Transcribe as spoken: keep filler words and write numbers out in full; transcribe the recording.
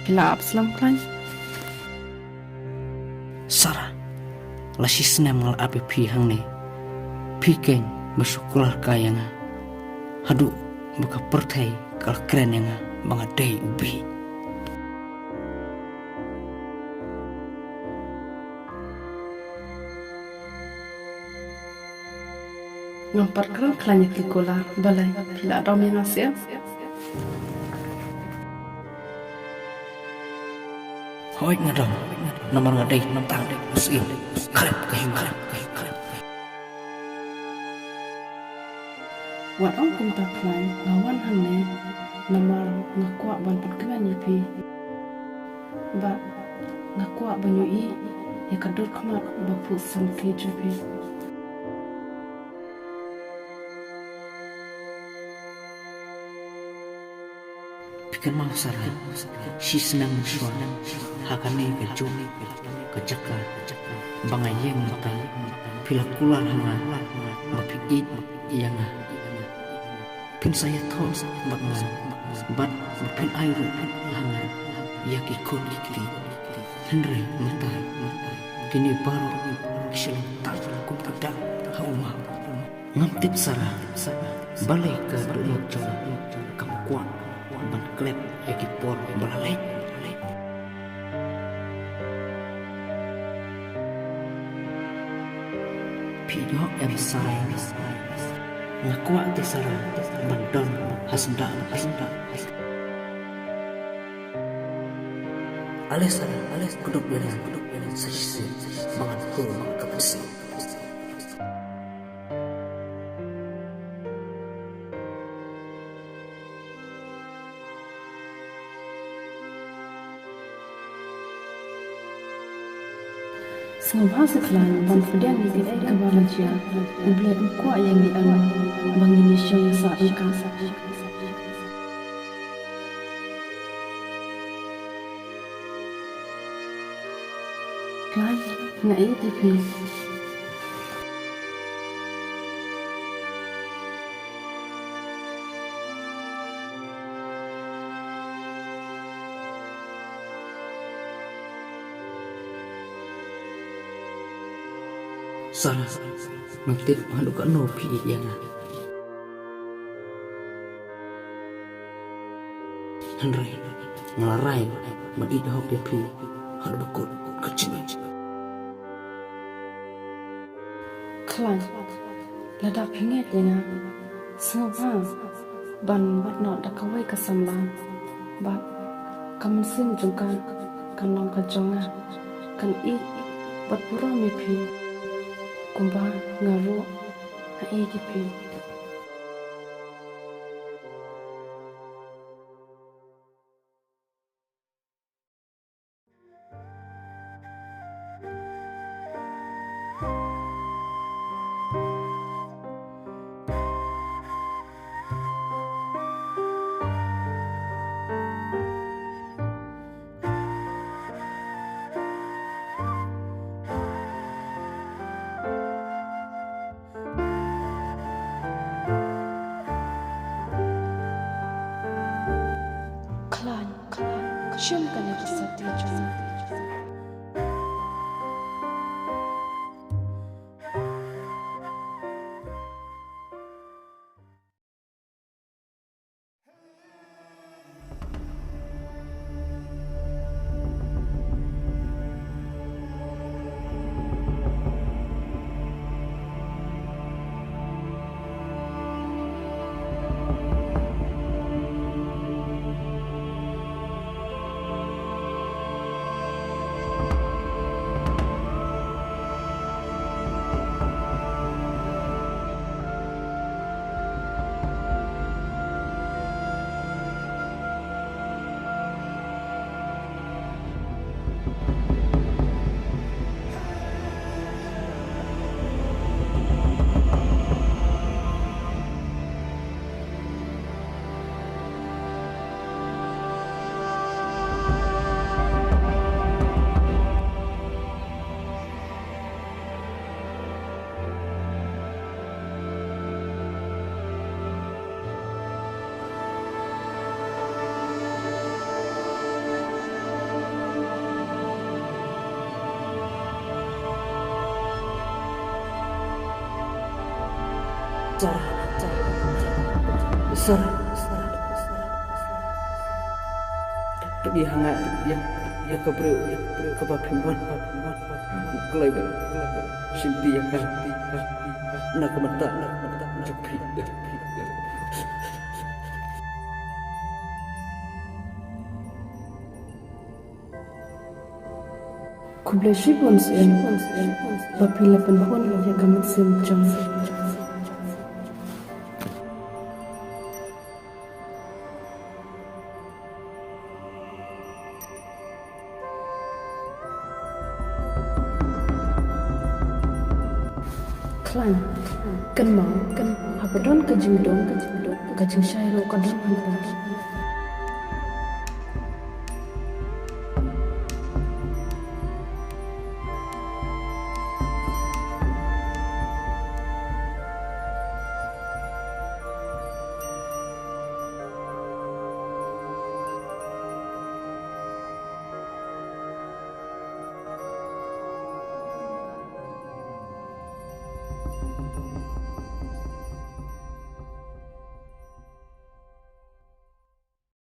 Phi la ap slem, Khlaiñ? Sara, la shi snem nga la ap ïa phi hangne. Phi keiñ ba shu kular kai ïa nga haduh ba ka pyrthei ka la kren ïa nga ba nga dei u bieit. Ngam pat kren, Khlaiñ, ïa ki kular. Balei, phi la dom ïa nga seh? Hooid, nga dom. Namar nga dei tang u syiem khlep ka hima. Wat ong kumta, Khlaiñ, nga wan hangne namar nga kwah ban pynkmen ïa phi. Bad nga kwah ban ïohi ïa ka dur khmat baphuh samrkhie jong phi. Phi kynmaw, Sara, shi snem mynshuwa, ha kane ka juk ka jaka ba nga ïeng ba ka, phi la kular ha nga ba phi ïeit ïa nga. Phin sa ïathoh bad nga, bad ba phin ai ruh ha nga ïa ki khun ki kti. Hynrei mynta kine baroh ki shu long tang kum ki dak ha u maw. Ngam tip, Sara, balei ka dohnud jong nga kam kwah ban klet ïa ki por ba la leit. Phi ïoh em, Sara? Nga kwah te, Sara, ban don ha syndah phi. Ale, Sara, ale, kdup ïa nga sa shisien ba ngan hur ka mynsiem. Sngewbha se, Khlaiñ, ban pdiang ïa kaei kaba la jia. U Blei um kwah ïa ngi em ba ngin ïashong ïasah ryngkat. Khlaiñ, nga ïeit ïa phi. Sara, ngam tip haduh katno phi ïeit ïa nga. Hynrei nga la rai ban ïeit hok ïa phi haduh ba kut ka jingim. Khlaiñ, lada phi ngeit ïa nga, sngewbha ban wad noh da kawei ka samla bad ka mynsiem jong ka kan long ka jong nga. Kan ïeit bad burom ïa phi kumba nga ruh nga ïeit ïa phi. Khlaiñ, khlaiñ, ka shim kane ka sati jong nga. Sar, sar, sar. Pdiang ha nga ïa, ïa ka briew kaba phim wan. Kloi ba shim ti ïa ka na ka bynta jong phi. Khublei shibun Syiem ba phi la pynhun ïa ka mynsiem jong nga. Khlaiñ, kynmaw, kynmaw, haba don ka jingdum, ka jingdum, ka jingshai ruh ka don hangta.